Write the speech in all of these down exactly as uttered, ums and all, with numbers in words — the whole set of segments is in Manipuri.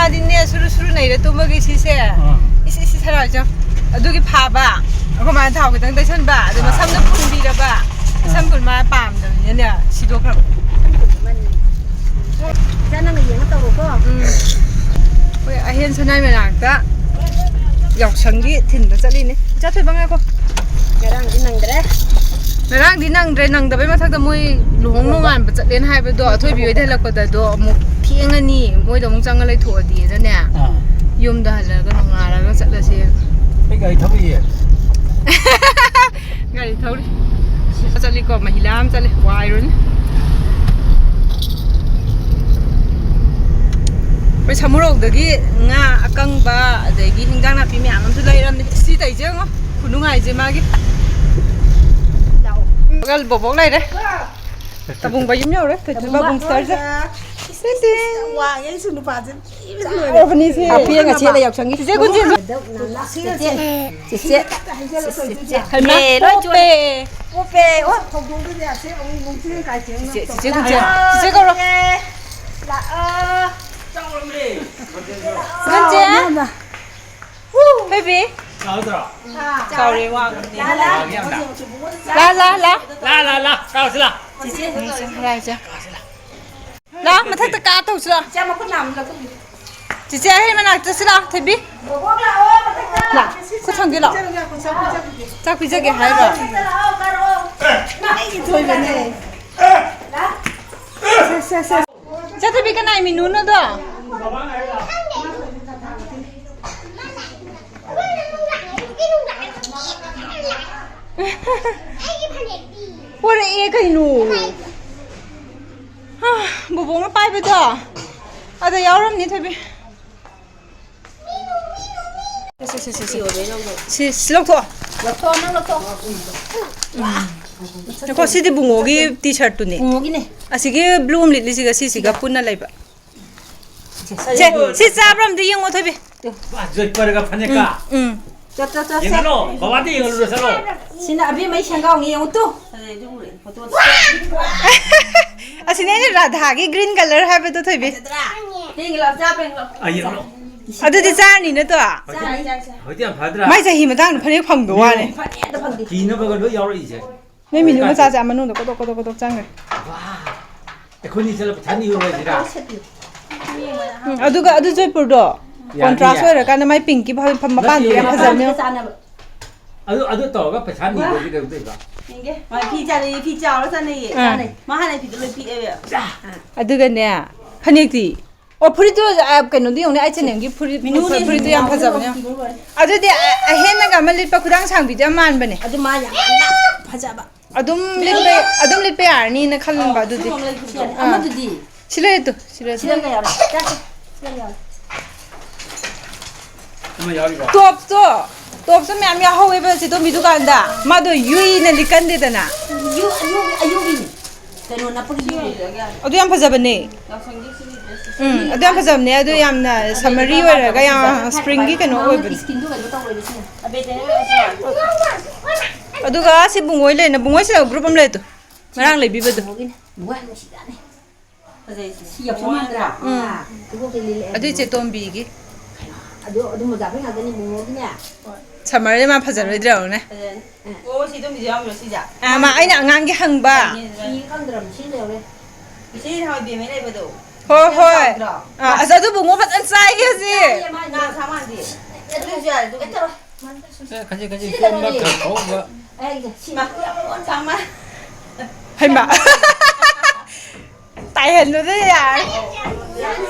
ꯃꯥꯗꯤꯅꯦ, ꯁꯨꯔꯨ ꯁꯨꯔꯨ ꯅꯩꯔ ꯇꯨꯝꯕꯒꯤ ꯁꯤꯁꯦ꯫ ꯑꯥ꯫ ꯏꯁ, ꯏꯁ, ꯏꯁ, ꯍꯔꯥꯎ ꯏꯆꯝ꯫ ꯑꯗꯨꯒꯤ ꯐꯥꯕ꯫ ꯑꯩꯈꯣꯏ ꯃꯥꯅ ꯊꯥꯎ ꯈꯤꯇꯪ ꯇꯩꯁꯟꯕ꯫ ꯑꯗꯨ ꯑꯥ꯫ ꯃꯁꯝꯗꯣ ꯄꯨꯟꯕꯤꯔꯕ꯫ ꯑꯥ꯫ ꯁꯝ ꯄꯨꯟ ꯃꯥ ꯄꯥꯝꯗꯕꯅꯤꯅꯅꯦ, ꯁꯤꯗꯣꯛꯈ꯭ꯔꯕ꯫ ꯏꯆꯥ, ꯅꯪꯅ ꯌꯦꯡꯉ ꯇꯧꯔꯣꯀꯣ꯫ ꯎꯝ꯫ ꯑꯩꯈꯣꯏ ꯑꯍꯦꯟ ꯁꯅꯥꯏ ꯃꯅꯥꯛꯇ ꯌꯥꯎꯁꯪꯒꯤ ꯊꯤꯟꯕ ꯆꯠꯂꯤꯅꯦ꯫ ꯏꯆꯥ ꯊꯣꯏꯕ, ꯉꯥꯏꯈꯣ꯫ ꯉꯔꯥꯡꯗꯤ ꯅꯪꯗ꯭ꯔꯦ꯫ ꯉꯔꯥꯡꯗꯤ ꯅꯪꯗ꯭ꯔꯦ, ꯅꯪꯗꯕꯩ ꯃꯊꯛꯇ ꯃꯣꯏ ꯂꯨꯍꯣꯡ ꯅꯣꯡꯉꯥꯟꯕ ꯆꯠꯂꯦꯅ ꯍꯥꯏꯕꯗꯣ ꯑꯊꯣꯏꯕꯤ ꯍꯣꯏꯗ ꯍꯜꯂꯛꯄꯗꯗꯣ ꯑꯃꯨꯛ ꯊꯦꯡꯉꯅꯤ, ꯃꯣꯏꯗ ꯑꯃꯨꯛ ꯆꯪꯉ ꯂꯩꯊꯣꯛꯑꯗꯤꯅꯅꯦ꯫ ꯑꯥ꯫ ꯌꯨꯝꯗ ꯍꯜꯂꯒ ꯅꯣꯡꯉꯥꯜꯂꯒ ꯆꯠꯂꯁꯦ꯫ ꯑꯩ ꯒꯥꯔꯤ ꯊꯧꯔꯤꯌꯦ꯫ ꯒꯥꯔꯤ ꯊꯧꯔꯤ꯫ ꯆꯠꯂꯤꯀꯣ, ꯃꯍꯤꯂꯥ ꯑꯃ ꯆꯠꯂꯤ, ꯋꯥꯏꯔꯨꯅꯤ꯫ ꯑꯩꯈꯣꯏ ꯁꯃꯨꯔꯧꯗꯒꯤ ꯉꯥ ꯑꯀꯪꯕ, ꯑꯗꯒꯤ ꯍꯤꯟꯖꯥꯡ ꯅꯥꯄꯤ ꯃꯌꯥꯝ ꯑꯃꯁꯨ ꯂꯩꯔꯝꯅꯦ꯫ ꯁꯤ ꯇꯩꯁꯦ ꯌꯦꯡꯉꯣ, ꯈꯨꯅꯨꯡꯉꯥꯏꯁꯦ ꯃꯥꯒꯤ꯫ ꯂꯥꯛꯑꯣ꯫ ꯕꯣꯕꯣꯛ ꯂꯩꯔꯦ꯫ ꯇꯥꯕꯨꯡꯕ ꯌꯨꯝ ꯌꯧꯔꯦ꯫ ꯇꯥꯕꯨꯡꯕ꯫ ꯇꯥꯕꯨꯡ ꯁꯤꯁꯇꯔꯁꯦ꯫ ꯏꯁ, ꯏꯁ, ꯏꯁ, ꯌꯥꯝ ꯋꯥꯡꯉꯦ ꯑꯩꯁꯨ ꯅꯨꯄꯥꯁꯦ꯫ ꯆꯥꯎꯔꯕꯅꯤ ꯁꯤ꯫ ꯍꯥꯞꯄꯤ ꯉꯁꯤ ꯂꯩ ꯌꯥꯎꯁꯪꯒꯤ꯫ ꯆꯤꯆꯦ ꯀꯨꯟꯖꯦ꯫ ꯆꯤꯆꯦ꯫ ꯆꯤꯆꯦ꯫ ꯍꯩꯃꯥ, ꯂꯣꯏ ꯆꯣꯠꯂꯦ꯫ ꯄꯣꯞꯄꯦ꯫ ꯄꯣꯞꯄꯦ꯫ ꯑꯣ꯫ ꯍꯧꯗꯣꯡꯗꯨꯗꯤ ꯑꯁꯤ ꯑꯃꯨꯛ ꯅꯨꯡꯊꯤꯜ ꯀꯥꯏ ꯊꯦꯡꯅ ꯆꯤꯆꯦ, ꯆꯤꯆꯦ ꯀꯨꯟꯖꯦ꯫ ꯆꯤꯆꯦ ꯀꯧꯔꯣ꯫ ꯂꯥꯛꯑꯣ꯫ ꯀꯨꯟꯖꯦ꯫ ꯕꯦꯕꯤ꯫ ꯆꯥꯎꯗ꯭ꯔꯣ? ꯆꯥꯎꯔꯦ, ꯋꯥꯡꯕꯅꯦ꯫ ꯂꯥ, ꯂꯥ꯫ ꯂꯥ, ꯂꯥ, ꯂꯥ꯫ ꯂꯥ, ꯂꯥ, ꯂꯥ꯫ ꯆꯥꯎꯁꯤ ꯂꯥ꯫ ꯆꯤꯆꯦ, ꯆꯤꯆꯦ, ꯍꯔꯥꯏ ꯆꯦ꯫ ꯂꯥ, ꯃꯊꯛꯇ ꯀꯥ ꯇꯧꯁꯤ ꯂꯥ꯫ ꯆꯦ, ꯃꯈꯨꯠ ꯅꯥꯝꯃ ꯂꯧꯊꯣꯛꯄꯤꯌꯨ꯫ ꯆꯤꯆꯦ, ꯑꯩ ꯃꯅꯥꯛꯇ ꯆꯠꯁꯤ ꯂꯥ, ꯊꯣꯏꯕꯤ꯫ ꯕꯣꯕꯣꯛ ꯂꯥꯛꯑꯣ, ꯃꯊꯛꯇ꯫ ꯂꯥ, ꯈꯨꯠ ꯊꯝꯒꯦ ꯂꯥꯛꯑꯣ꯫ ꯆꯥꯛ ꯄꯤꯖꯒꯦ ꯍꯥꯏꯔꯣ? ꯃꯊꯛꯇ ꯂꯥꯛꯑꯣ, ꯀꯥꯔꯛꯑꯣ꯫ ꯑꯩꯒꯤ ꯊꯣꯏꯕꯅꯦ꯫ ꯂꯥ꯫ ꯁꯦ, ꯁꯦ, ꯁꯦ꯫ ꯆꯠꯊꯕꯤ ꯀꯅꯥꯏ ꯃꯤꯅꯨꯅꯣꯗꯣ? ꯄꯣꯔꯛꯑꯦ ꯀꯩꯅꯣ? ꯍꯥ, ꯕꯣꯕꯣꯛꯅ ꯄꯥꯏꯕꯗꯣ ꯑꯗ ꯌꯥꯎꯔꯝꯅꯤ, ꯊꯣꯏꯕꯤ꯫ ꯁꯤ, ꯁꯤ, ꯁꯤ, ꯁꯤ꯫ ꯁꯤ, ꯁꯤ ꯂꯧꯊꯣꯛꯑꯣ꯫ ꯂꯧꯊꯣꯛꯑꯣ, ꯅꯪ ꯂꯧꯊꯣꯛꯑꯣ꯫ ꯎꯝ꯫ ꯉꯥꯏꯈꯣ, ꯁꯤꯗꯤ ꯕꯨꯡꯉꯣꯒꯤ ꯇꯤ ꯁꯥꯔꯠꯇꯨꯅꯦ꯫ ꯕꯨꯡꯉꯣꯒꯤꯅꯦ꯫ ꯑꯁꯤꯒꯤ ꯕ꯭ꯂꯨ ꯑꯃ ꯂꯤꯠꯂꯤꯁꯤꯒ ꯁꯤꯁꯤꯒ ꯄꯨꯟꯅ ꯂꯩꯕ꯫ ꯁꯦ, ꯁꯤ ꯆꯥꯕ꯭ꯔꯥ ꯑꯝꯇ ꯌꯦꯡꯉꯣ, ꯊꯣꯏꯕꯤ꯫ ꯖꯣꯏꯄꯔꯒ ꯐꯅꯦꯛꯀ꯫ ꯎꯝ, ꯎꯝ꯫ ꯆꯠ, ꯆꯠ, ꯆꯠ, ꯆꯠ꯫ ꯌꯦꯡꯍꯜꯂꯣ, ꯕꯕꯥꯗ ꯌꯦꯡꯍꯜꯂꯨꯔꯣ, ꯆꯠꯂꯣ꯫ ꯁꯤꯅ ꯑꯕꯦꯝꯃꯩ ꯁꯦꯡꯒꯥꯎꯅꯤ, ꯌꯦꯡꯉꯨ ꯇꯨ꯫ ꯑꯁꯤꯅꯦ ꯑꯩꯅ ꯔꯥꯙꯥꯒꯤ green colour ꯍꯥꯏꯕꯗꯣ, ꯊꯣꯏꯕꯤ꯫ ꯐꯖꯗ꯭ꯔꯥ? ꯇꯦꯡꯒꯤ ꯂꯥꯎ, ꯆꯥ ꯄꯦꯡ ꯂꯥꯎ꯫ ꯑꯩ ꯌꯦꯡꯉꯣ꯫ ꯑꯗꯨꯗꯤ ꯆꯥꯔꯅꯤ ꯅꯠꯇ꯭ꯔꯣ? ꯆꯥꯔꯦ, ꯆꯥꯔꯦ, ꯆꯥꯔꯦ꯫ ꯍꯧꯖꯤꯛꯇꯤ ꯌꯥꯝ ꯐꯗ꯭ꯔꯥ? ꯃꯥꯏ ꯆꯍꯤ ꯃꯇꯥꯡꯗ ꯐꯅꯦꯛ ꯐꯪꯗ ꯋꯥꯅꯦ꯫ ꯐꯅꯦꯛ ꯑꯝꯇ ꯐꯪꯗꯦ꯫ ꯀꯤꯅꯕꯒ ꯂꯣꯏ ꯌꯥꯎꯔꯛꯏꯁꯦ꯫ ꯅꯣꯏ ꯃꯤꯅꯨ ꯃꯆꯥꯁꯦ ꯑꯥ ꯃꯅꯨꯡꯗ ꯀꯣꯗꯣꯛ ꯀꯣꯗꯣꯛ ꯀꯣꯗꯣꯛ ꯆꯪꯈ꯭ꯔꯦ꯫ ꯋꯥ, ꯑꯩꯈꯣꯏꯅꯤ ꯆꯠꯂ ꯄꯩꯁꯥ ꯅꯤꯔꯨꯔꯁꯤꯔꯥ? ꯎꯝ, ꯑꯗꯨꯒ ꯑꯗꯨ ꯖꯣꯏꯄꯨꯔꯗꯣ ꯌꯥꯅꯤꯌꯦ꯫ ꯀꯣꯟꯇ꯭ꯔꯥꯁ ꯑꯣꯏꯔꯀꯥꯟꯗ ꯃꯥꯏ ꯄꯤꯡꯀꯤ ꯐ- ꯐ- ꯃꯄꯥꯟꯗꯨ ꯌꯥꯝ ꯐꯖꯕꯅꯦ꯫ ꯆꯥꯅꯕ꯫ ꯑꯗꯨ ꯑꯗꯨ ꯇꯧꯔꯒ ꯄꯩꯁꯥ ꯅꯤꯔꯨꯔꯁꯤ ꯀꯩꯗꯧꯗꯣꯏꯕ? ꯌꯦꯡꯒꯦ꯫ ꯃꯥ ꯐꯤ ꯆꯥꯅꯩꯌꯦ, ꯐꯤ ꯆꯥꯎꯔ ꯆꯥꯅꯩꯌꯦ꯫ ꯑꯥ꯫ ꯃꯥ ꯍꯥꯟꯅ ꯐꯤꯗꯣ ꯂꯣꯏ ꯄꯤꯛꯑꯦꯕ꯫ ꯑꯗꯨꯒꯅꯦ ꯐꯅꯦꯛꯇꯤ ꯑꯣ ꯐꯨꯔꯤꯠꯇꯨ ꯑ, ꯀꯩꯅꯣꯗꯤ ꯌꯦꯡꯉꯨꯅꯦ ꯑꯩ ꯆꯦꯅꯦꯜꯒꯤ ꯐꯨꯔꯤꯠ ꯃꯤꯅꯨꯗꯤ ꯐꯨꯔꯤꯠꯇꯨ ꯌꯥꯝ ꯐꯖꯕꯅꯦ꯫ ꯄꯤꯕ ꯂꯣꯏꯔꯦ꯫ ꯑꯗꯨꯗꯤ ꯑ- ꯑꯍꯦꯟꯅꯒ ꯑꯃ ꯂꯤꯠꯄ ꯈꯨꯗꯥꯡ ꯁꯥꯡꯕꯤꯗꯨ ꯌꯥꯝ ꯃꯥꯟꯕꯅꯦ꯫ ꯑꯗꯨ ꯃꯥ ꯌꯥꯝ ꯐꯖꯕ꯫ ꯑꯗꯨꯝ ꯂꯤꯠꯄ ꯑꯗꯨꯝ ꯂꯤꯠꯄ ꯌꯥꯔꯅꯤꯅ ꯈꯜꯂꯝꯕ ꯑꯗꯨꯗꯤ꯫ ꯁꯤ ꯑꯃ ꯂꯩ, ꯁꯤ ꯑꯅꯤ꯫ ꯑꯥ꯫ ꯑꯃꯗꯨꯗꯤ ꯁꯤ ꯂꯩꯔꯦ ꯇꯨ ꯁꯤ ꯂꯩꯔꯦ ꯇꯨ꯫ ꯁꯤꯗ ꯀꯌꯥ ꯌꯥꯎꯔꯦ? ꯆꯥꯁꯦ꯫ ꯁꯤꯗ ꯌꯥꯎꯔꯦ꯫ ꯑꯃ ꯌꯥꯎꯔꯤꯕ? ꯇꯣꯞꯇꯣ ꯇꯣꯞꯁꯨ ꯃꯌꯥꯝ ꯌꯥꯎꯍꯧꯋꯦꯕ ꯆꯦꯇꯣꯝꯕꯤ ꯗꯨꯀꯥꯟꯗ꯫ ꯃꯥꯗꯣ ꯌꯨꯏꯅ ꯂꯤꯀꯟꯗꯦꯗꯅ꯫ ꯌꯨ ꯑꯌꯨ ꯑꯌꯨꯒꯤꯅꯤ꯫ ꯀꯩꯅꯣ ꯅꯞꯄꯒꯤ ꯌꯨ꯫ ꯑꯗꯨ ꯌꯥꯝ ꯐꯖꯕꯅꯦ꯫ ꯎꯝ ꯑꯗꯨ ꯌꯥꯝ ꯐꯖꯕꯅꯦ꯫ ꯑꯗꯨ ꯌꯥꯝꯅ ꯁꯝꯃꯔꯤ ꯑꯣꯏꯔꯒ ꯌꯥꯝ ꯁ꯭ꯄ꯭ꯔꯤꯡꯒꯤ ꯀꯩꯅꯣ ꯑꯣꯏꯕꯅꯦ꯫ ꯁ꯭ꯀꯤꯟꯗꯨ ꯀꯩꯅꯣ ꯇꯧꯔꯣꯏꯕ ꯁꯤꯅ꯫ ꯑꯗꯨꯒ ꯁꯤ ꯕꯨꯡꯉꯣꯏ ꯂꯩꯅ ꯕꯨꯡꯉꯣꯏꯁꯤꯗ ꯒ꯭ꯔꯨꯞ ꯑꯃ ꯂꯩ ꯇꯨ꯫ ꯉꯔꯥꯡ ꯂꯩꯕꯤꯕꯗꯣ꯫ ꯕꯨꯡꯉꯣꯏꯒꯤꯅꯦ꯫ ꯕꯨꯡꯉꯣꯏ ꯌꯥꯝ ꯅꯨꯡꯁꯤꯖꯥꯠꯅꯤ꯫ ꯐꯖꯩꯁꯦ꯫ ꯁꯤ ꯌꯥꯎꯁꯪ ꯃꯥꯟꯗ꯭ꯔꯥ? ꯎꯝ꯫ ꯏꯕꯣꯛꯇ ꯂꯤꯂꯦ꯫ ꯑꯗꯨꯏ ꯆꯦꯇꯣꯝꯕꯤꯒꯤ꯫ ꯑꯗꯨ ꯑꯗꯨ ꯃꯣꯖꯥ ꯐꯨꯔꯤꯠ ꯉꯥꯛꯇꯅꯤ ꯕꯨꯡꯉꯣꯒꯤꯅꯦ꯫ ꯁꯝꯃꯔꯁꯦ ꯃꯥ ꯐꯖꯔꯣꯏꯗ꯭ꯔꯣꯅꯦ꯫ ꯐꯖꯅꯤ꯫ ꯑꯣ ꯁꯤ ꯑꯗꯨꯝ ꯌꯥꯎꯔꯣ ꯁꯤꯗ꯫ ꯑꯥ, ꯃꯥ ꯑꯩꯅ ꯑꯉꯥꯡꯒꯤ ꯍꯪꯕ꯫ ꯐꯤ ꯈꯪꯗ꯭ꯔꯕ ꯁꯤ ꯂꯩꯍꯧꯔꯦ꯫ ꯍꯣꯏ ꯍꯣꯏ꯫ ꯑꯥ, ꯑꯁ ꯑꯗꯨ ꯕꯨꯡꯉꯣ ꯐꯖꯅ ꯆꯥꯏꯒꯦ ꯍꯧꯖꯤꯛ꯫ ꯉꯥ ꯁꯥ ꯃꯥꯟꯗꯦ꯫ ꯑꯗꯨꯁꯨ ꯌꯥꯔꯦ ꯑꯗꯨ꯫ ꯈꯖꯤꯛ ꯈꯖꯤꯛ ꯁꯦꯝꯕ ꯈꯔ ꯊꯧꯕ꯫ ꯑꯩ ꯁꯤ ꯃꯥ ꯁꯥ ꯃꯥꯟ꯫ ꯍꯩꯃꯥ꯫ ꯇꯥꯏꯍꯟꯕꯗ ꯌꯥꯔꯦ꯫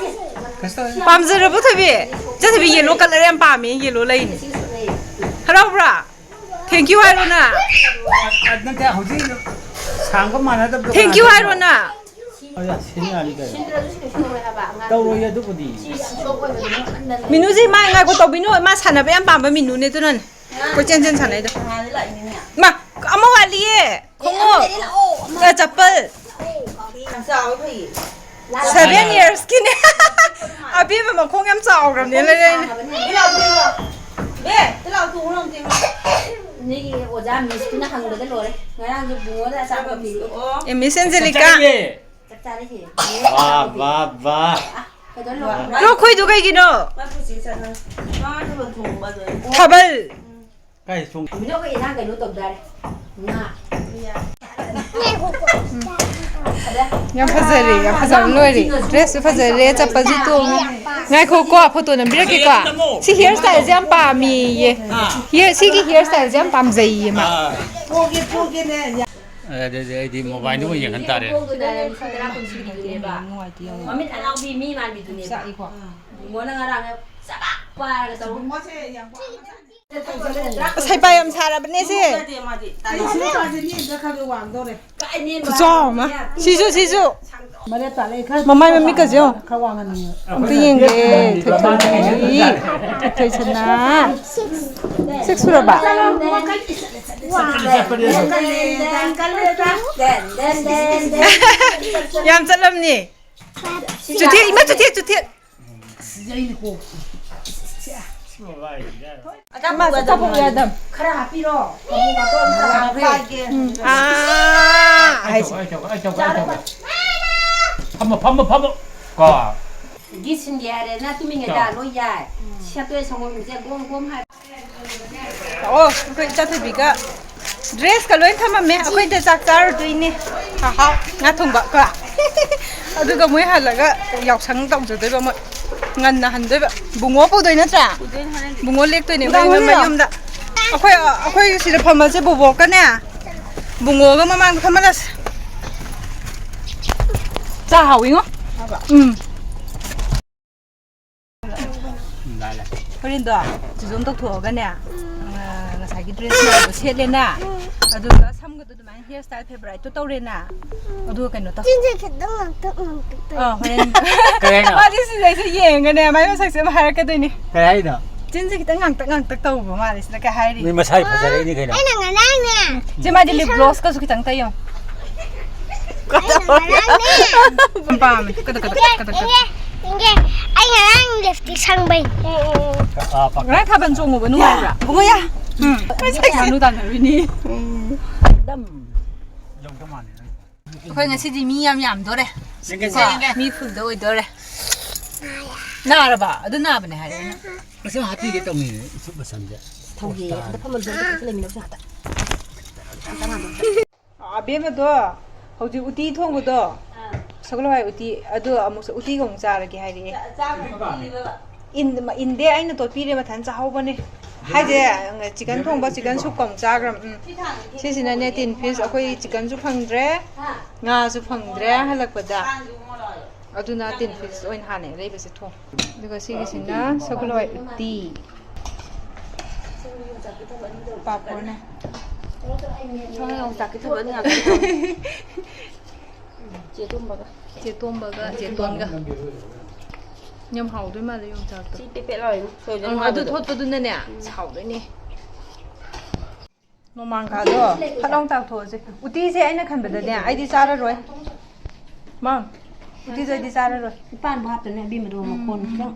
ꯄꯥꯝꯖꯔꯕꯣ ꯊꯣꯏꯕꯤ? ꯏꯆꯟ ꯊꯣꯏꯕꯤ ꯌꯦꯂꯣ ꯀꯂꯔ ꯌꯥꯝ ꯄꯥꯝꯃꯦ, ꯌꯦꯂꯣ ꯂꯩꯅꯤ꯫ ꯍꯔꯥꯎꯕ꯭ꯔꯥ? Thank you ꯍꯥꯏꯔꯣꯅ꯫ ꯅꯠꯇꯦ ꯍꯧꯖꯤꯛ ꯁꯥꯡꯕ ꯃꯥꯟꯅꯗꯕꯗꯣ꯫ Thank you ꯍꯥꯏꯔꯣꯅ꯫ ꯑꯣ, ꯌꯥ, ꯁꯤꯟ ꯌꯥꯅꯤ ꯀꯩꯅꯣ꯫ ꯁꯤꯟꯗ꯭ꯔꯁꯨ ꯀꯩꯁꯨ ꯇꯧꯔꯣꯏ ꯍꯥꯏꯕ ꯑꯉꯥꯡ꯫ ꯇꯧꯔꯣꯏ ꯑꯗꯨꯕꯨꯗꯤ꯫ ꯁꯤ ꯌꯥꯝ ꯁꯣꯛ ꯑꯣꯏꯕꯗꯨꯅ ꯃꯅꯝ ꯅꯝꯃꯦ꯫ ꯃꯤꯅꯨꯁꯦ ꯃꯥ ꯉꯥꯏꯈꯣ ꯇꯧꯕꯤꯅꯨ, ꯃꯥ ꯁꯥꯟꯅꯕ ꯌꯥꯝ ꯄꯥꯝꯕ ꯃꯤꯅꯨꯅꯦ ꯑꯗꯨꯅꯅꯦ꯫ ꯀꯣꯏꯆꯦꯟ ꯆꯦꯟ ꯁꯥꯟꯅꯩꯗꯣ꯫ ꯅꯍꯥꯟꯗꯤ ꯂꯥꯛꯏꯅꯤꯅꯦ꯫ ꯃꯥ ꯑꯃ ꯋꯥꯠꯂꯤꯌꯦ꯫ ꯑꯦ, ꯑꯃ ꯂꯩꯔꯦ, ꯂꯥꯛꯑꯣ, ꯑꯃ꯫ ꯑ, ꯆꯄꯜ꯫ ꯌꯥꯝ ꯆꯥꯎꯋꯦ ꯐꯩꯌꯦ꯫ Seven yearsꯀꯤꯅꯦ꯫ ꯑꯕꯦꯝꯃ ꯃꯈꯣꯡ ꯌꯥꯝ ꯆꯥꯎꯈ꯭ꯔꯕꯅꯦ ꯂꯩꯔꯛꯏꯅꯦ꯫ ꯁꯤ ꯂꯥꯎ, ꯁꯤ ꯂꯥꯎ꯫ ꯕꯦ, ꯁꯤ ꯂꯥꯎ, ꯇꯣꯡꯉꯨ ꯂꯥꯎ, ꯇꯣꯡꯉꯨ ꯂꯥꯎ꯫ ꯅꯣꯏꯒꯤ ꯑꯣꯖꯥ ꯃꯤꯁꯇꯨꯅ ꯍꯪꯕꯗ ꯂꯣꯏꯔꯦ꯫ ꯉꯔꯥꯡꯁꯨ ꯕꯨꯡꯉꯣꯗ ꯑꯆꯥꯄꯣꯠ ꯄꯤꯔꯛꯑꯦ꯫ ꯑꯣ꯫ ꯑꯦ, ꯃꯤꯁ ꯑꯦꯟꯖꯦꯂꯤꯀꯥ꯫ ꯆꯠꯂꯤꯌꯦ꯫ ꯆꯞ ꯆꯥꯔꯦ ꯁꯤ꯫ ꯋꯥ, ꯋꯥ, ꯋꯥ꯫ ꯂꯣꯛ ꯈꯨꯏꯗꯨ ꯀꯩꯒꯤꯅꯣ? ꯊꯥꯕꯜ꯫ ꯀꯥꯏ ꯁꯨꯝ ꯃꯤꯅ ꯑꯩꯈꯣꯏ ꯏꯟꯁꯥꯡ ꯀꯩꯅꯣ ꯇꯧ ꯇꯥꯔꯦ꯫ ꯉꯥ꯫ ꯌꯥꯝ ꯐꯖꯔꯦ, ꯌꯥꯝ ꯐꯖꯕ ꯂꯣꯏꯔꯦ꯫ ꯗ꯭ꯔꯦꯁꯁꯨ ꯐꯖꯔꯦ, ꯆꯞꯄꯜꯁꯨ ꯇꯣꯡꯉꯦ꯫ ꯉꯥꯏꯈꯣꯀꯣ, ꯐꯣꯇꯣ ꯅꯝꯕꯤꯔꯛꯀꯦꯀꯣ꯫ ꯁꯤ ꯍꯤꯌꯔ ꯁ꯭ꯇꯥꯏꯜꯁꯦ ꯌꯥꯝ ꯄꯥꯝꯃꯦꯌꯦ꯫ ꯍꯤꯌꯔ, ꯁꯤꯒꯤ ꯍꯤꯌꯔ ꯁ꯭ꯇꯥꯏꯜꯁꯦ ꯌꯥꯝ ꯄꯥꯝꯖꯩꯌꯦ ꯃꯥ꯫ ꯑꯗꯨꯗꯤ ꯑꯩꯗꯤ ꯃꯣꯕꯥꯏꯜꯗ ꯑꯣꯏꯅ ꯌꯦꯡꯍꯟ ꯇꯥꯔꯦ꯫ ꯃꯃꯤꯠ ꯑꯅꯥꯎꯕꯤ ꯃꯤ ꯃꯥꯟꯕꯤꯗꯨꯅꯦꯕ꯫ ꯕꯨꯡꯉꯣꯅ ꯉꯔꯥꯡ ꯆꯕꯥꯛ ꯄꯥꯏꯔꯒ ꯇꯧ꯫ ꯑꯁ, ꯍꯩꯄꯥ ꯌꯥꯝ ꯁꯥꯔꯕꯅꯦ ꯁꯦ꯫ ꯈꯨꯆꯥꯎ ꯑꯃ꯫ ꯁꯤꯁꯨ, ꯁꯤꯁꯨ꯫ ꯃꯃꯥꯏ ꯃꯃꯤꯠꯀꯁꯦ ꯌꯦꯡꯉꯣ꯫ ꯑꯝꯇ ꯌꯦꯡꯒꯦ꯫ ꯊꯣꯏꯊꯣꯏ꯫ ꯊꯣꯏꯁꯅꯥ꯫ ꯁꯤꯛꯁ ꯁꯨꯔꯕ? ꯌꯥꯝ ꯆꯠꯂꯝꯅꯤ꯫ ꯆꯨꯊꯦꯛ, ꯏꯃꯥ, ꯆꯨꯊꯦꯛ, ꯆꯨꯊꯦꯛ꯫ ꯏꯃꯥ, ꯑꯆꯥꯄꯣꯠ ꯌꯥꯗꯝ꯫ ꯈꯔ ꯍꯥꯞꯄꯤꯔꯣ꯫ ꯎꯝ꯫ ꯑꯥ, ꯍꯥꯏꯁꯦ꯫ ꯐꯝꯃꯣ, ꯐꯝꯃꯣ, ꯐꯝꯃꯣ꯫ ꯀꯣ꯫ ꯒꯤ ꯁꯤꯟꯒꯦ ꯍꯥꯏꯔꯦ, ꯅꯪ ꯇꯨꯃꯤꯟꯅ ꯂꯣꯏ ꯌꯥꯏ꯫ ꯁꯦꯠꯇꯣꯛꯑꯦ, ꯁꯪꯒꯣꯝꯁꯦ ꯒꯣꯝ ꯒꯣꯝ ꯍꯥꯏ꯫ ꯑꯣ, ꯑꯩꯈꯣꯏ ꯏꯆꯥꯊꯣꯏꯕꯤꯒ ꯗ꯭ꯔꯦꯁꯀ ꯂꯣꯏ ꯊꯝꯃꯝꯃꯦ꯫ ꯑꯩꯈꯣꯏꯗ ꯆꯥꯛ ꯆꯥꯔꯨꯗꯣꯏꯅꯦ꯫ ꯍꯥꯍꯥꯎ, ꯉꯥ ꯊꯣꯡꯕ ꯀꯣ꯫ ꯑꯗꯨꯒ ꯃꯣꯏ ꯍꯜꯂꯒ ꯌꯥꯎꯁꯪ ꯇꯧꯖꯗꯣꯏꯕ ꯃꯣꯏ꯫ ꯉꯟꯅ ꯍꯟꯗꯣꯏꯕ꯫ ꯕꯨꯡꯉꯣ ꯄꯨꯗꯣꯏ ꯅꯠꯇ꯭ꯔꯥ? ꯕꯨꯡꯉꯣ ꯂꯦꯛꯇꯣꯏꯅꯦ ꯃꯣꯏ ꯃꯌꯨꯝꯗ꯫ ꯑꯩꯈꯣꯏ, ꯑꯩꯈꯣꯏ ꯁꯤꯗ ꯐꯝꯃꯁꯦ ꯕꯣꯕꯣꯛꯀꯅꯦ꯫ ꯕꯨꯡꯉꯣꯒ ꯃꯃꯥꯡꯗ ꯐꯝꯍꯜꯂꯁꯦ꯫ ꯆꯥ ꯍꯥꯎꯋꯤꯉꯣ꯫ ꯎꯝ꯫ ꯍꯣꯔꯦꯟꯗꯣ ꯆꯤꯖꯣꯝ ꯇꯧꯊꯣꯛꯑꯒꯅꯦ, ꯑ, ꯉꯁꯥꯏꯒꯤ ꯗ꯭ꯔꯦꯁ ꯃꯌꯥꯝꯗꯣ ꯁꯦꯠꯂꯦꯅ, ꯑꯗꯨꯒ ꯁꯝꯒꯗꯣ ꯑꯗꯨꯃꯥꯏꯅ ꯍꯤꯌꯔ ꯁ꯭ꯇꯥꯏꯜ ꯐꯦꯚꯣꯔꯥꯏꯠꯇꯣ ꯇꯧꯔꯦꯅ, ꯑꯗꯨꯒ ꯀꯩꯅꯣ ꯇꯧ꯫ ꯆꯤꯟꯁꯦ ꯈꯤꯇꯪ ꯉꯥꯡꯇꯛ ꯉꯥꯡꯇꯛ ꯇꯧꯋꯦ꯫ ꯑꯥ, ꯍꯣꯔꯦꯟ꯫ ꯀꯩ ꯍꯥꯏꯅꯣ? ꯃꯥꯗꯤ ꯁꯤꯗꯩꯁꯤꯗ ꯌꯦꯡꯉꯒꯅꯦ, ꯃꯥꯏ ꯃꯁꯛꯁꯦ ꯑꯃ ꯍꯥꯏꯔꯛꯀꯗꯣꯏꯅꯤ꯫ ꯀꯩ ꯍꯥꯏꯅꯣ? ꯆꯤꯟꯁꯦ ꯈꯤꯇꯪ ꯉꯥꯡꯇꯛ ꯉꯥꯡꯇꯛ ꯇꯧꯕ ꯃꯥꯜꯂꯦ, ꯁꯤꯗ ꯀꯩ ꯍꯥꯏꯔꯤ? ꯃꯤ ꯃꯁꯥꯏ ꯐꯖꯔꯛꯏꯅꯤ ꯀꯩꯅꯣ꯫ ꯑꯩꯅ ꯉꯔꯥꯡꯅꯦ꯫ ꯆꯦ, ꯃꯥꯗꯤ ꯂꯤꯞ ꯒ꯭ꯂꯣꯁꯀꯁꯨ ꯈꯤꯇꯪ ꯇꯩꯌꯣ꯫ ꯑꯩꯅ ꯉꯔꯥꯡꯅꯦ꯫ ꯌꯥꯝ ꯄꯥꯝꯃꯦ꯫ ꯀꯗꯛ, ꯀꯗꯛ, ꯀꯗꯛ, ꯀꯗꯛ꯫ ꯏꯪꯒꯦ, ꯏꯪꯒꯦ꯫ ꯑꯩ ꯉꯔꯥꯡ ꯂꯤꯞꯁꯇꯤꯛ ꯁꯪꯕꯩ꯫ ꯑꯥ, ꯄꯥꯛ-꯫ ꯉꯔꯥꯡ ꯊꯥꯕꯜ ꯆꯣꯡꯉꯨꯕ ꯅꯨꯡꯉꯥꯏꯕ꯭ꯔꯥ? ꯕꯨꯡꯉꯣ ꯌꯥ꯫ ꯎꯝ꯫ ꯃꯁꯛꯁꯦ꯫ ꯉꯥꯅꯨ ꯇꯥꯟꯅꯔꯨꯏꯅꯤ꯫ ꯌꯧꯗ ꯃꯥꯜꯂꯦ ꯅꯪ꯫ ꯑꯩꯈꯣꯏ ꯉꯁꯤꯗꯤ ꯃꯤ ꯌꯥꯝ ꯌꯥꯝꯗꯣꯔꯦ꯫ ꯌꯦꯡꯒꯦ, ꯀꯣ? ꯌꯦꯡꯒꯦ꯫ ꯃꯤ ꯐꯨꯜꯗ ꯑꯣꯏꯗꯣꯔꯦ꯫ ꯅꯥꯔꯕ? ꯑꯗꯨ ꯅꯥꯕꯅꯦ ꯍꯥꯏꯔꯦ ꯑꯩꯅ꯫ ꯃꯁꯤ ꯍꯥꯞꯄꯤꯒꯦ ꯇꯧꯅꯤꯅꯦ, ꯏꯁꯨꯞ ꯃꯁꯝꯁꯦ꯫ ꯊꯧꯒꯦ꯫ ꯑꯝꯇ ꯐꯝꯃꯝꯁꯦ, ꯑꯝꯇ ꯂꯩꯃꯤꯟꯅꯧꯁꯦ ꯉꯥꯛꯇ꯫ ꯑꯝꯇ ꯉꯥꯡꯗꯣꯛꯁꯦ꯫ ꯑꯕꯦꯝꯃꯗꯣ ꯍꯧꯖꯤꯛ ꯎꯇꯤ ꯊꯣꯡꯕꯗꯣ, ꯁꯒꯣꯜ ꯍꯋꯥꯏ ꯎꯇꯤ, ꯑꯗꯨ ꯑꯃꯨꯛꯁꯨ ꯎꯇꯤꯒ ꯑꯃꯨꯛ ꯆꯥꯔꯒꯦ ꯍꯥꯏꯔꯛꯑꯦ꯫ ꯏꯟ-, ꯏꯟꯗꯦ, ꯑꯩꯅ ꯇꯣꯠꯄꯤꯔꯦ, ꯃꯊꯟ ꯆꯥꯍꯧꯕꯅꯦ꯫ ꯍꯥꯏꯁꯦ, ꯆꯤꯀꯟ ꯊꯣꯡꯕ, ꯆꯤꯀꯟ ꯁꯨꯞꯀ ꯑꯃꯨꯛ ꯆꯥꯈ꯭ꯔꯝ-, ꯎꯝ꯫ ꯁꯤꯁꯤꯅꯅꯦ, ꯇꯤꯟ ꯐꯤꯁ, ꯑꯩꯈꯣꯏ ꯆꯤꯀꯟꯁꯨ ꯐꯪꯗ꯭ꯔꯦ, ꯉꯥꯁꯨ ꯐꯪꯗ꯭ꯔꯦ ꯍꯜꯂꯛꯄꯗ꯫ ꯑꯗꯨꯅ ꯇꯤꯟ ꯐꯤꯁ ꯑꯣꯏꯅ ꯍꯥꯟꯅ ꯂꯩꯕꯁꯦ ꯊꯣꯡ꯫ ꯑꯗꯨꯒ ꯁꯤꯒꯤꯁꯤꯅ ꯁꯒꯣꯜ ꯍꯋꯥꯏ ꯎꯇꯤ꯫ ꯄꯥꯐꯣꯔꯅꯦ꯫ ꯌꯣꯡꯆꯥꯛꯀꯤ ꯊꯕꯛ ꯑꯅꯤ ꯉꯥꯛꯇ꯫ ꯆꯦ ꯇꯣꯝꯕꯒ꯫ ꯆꯦ ꯇꯣꯝꯕꯒ ꯆꯦ ꯇꯣꯟꯒ꯫ ꯌꯥꯝ ꯍꯥꯎꯗꯣꯏ ꯃꯥꯜꯂꯦ ꯌꯣꯡꯆꯥꯛꯇꯣ꯫ ꯁꯤ ꯄꯦꯠ ꯄꯦꯠ ꯂꯥꯎꯔꯤꯅꯦ꯫ ꯁꯣꯏꯗꯅ ꯑꯪ, ꯑꯗꯨ ꯅꯨꯡꯉꯥꯏꯕꯗꯣ꯫ ꯊꯣꯠꯄꯗꯨꯅꯅꯦ, ꯎꯝ꯫ ꯍꯥꯎꯗꯣꯏꯅꯦ꯫ ꯅꯣꯡꯃꯥꯡꯈꯥꯗꯣ ꯐꯠ ꯂꯥꯎ ꯇꯥꯎꯊꯣꯛꯑꯁꯦ꯫ ꯎꯇꯤꯁꯦ ꯑꯩꯅ ꯈꯟꯕꯗꯅꯦ, ꯑꯩꯗꯤ ꯆꯥꯔꯔꯣꯏ꯫ ꯃꯥ, ꯎꯇꯤꯁꯦ ꯑꯩꯗꯤ ꯆꯥꯔꯔꯣꯏ꯫ ꯏꯄꯥꯟꯕꯨ ꯍꯥꯞꯇꯅꯦ ꯑꯕꯦꯝꯃꯗꯣ ꯃꯈꯣꯟ ꯈꯤꯇꯪ꯫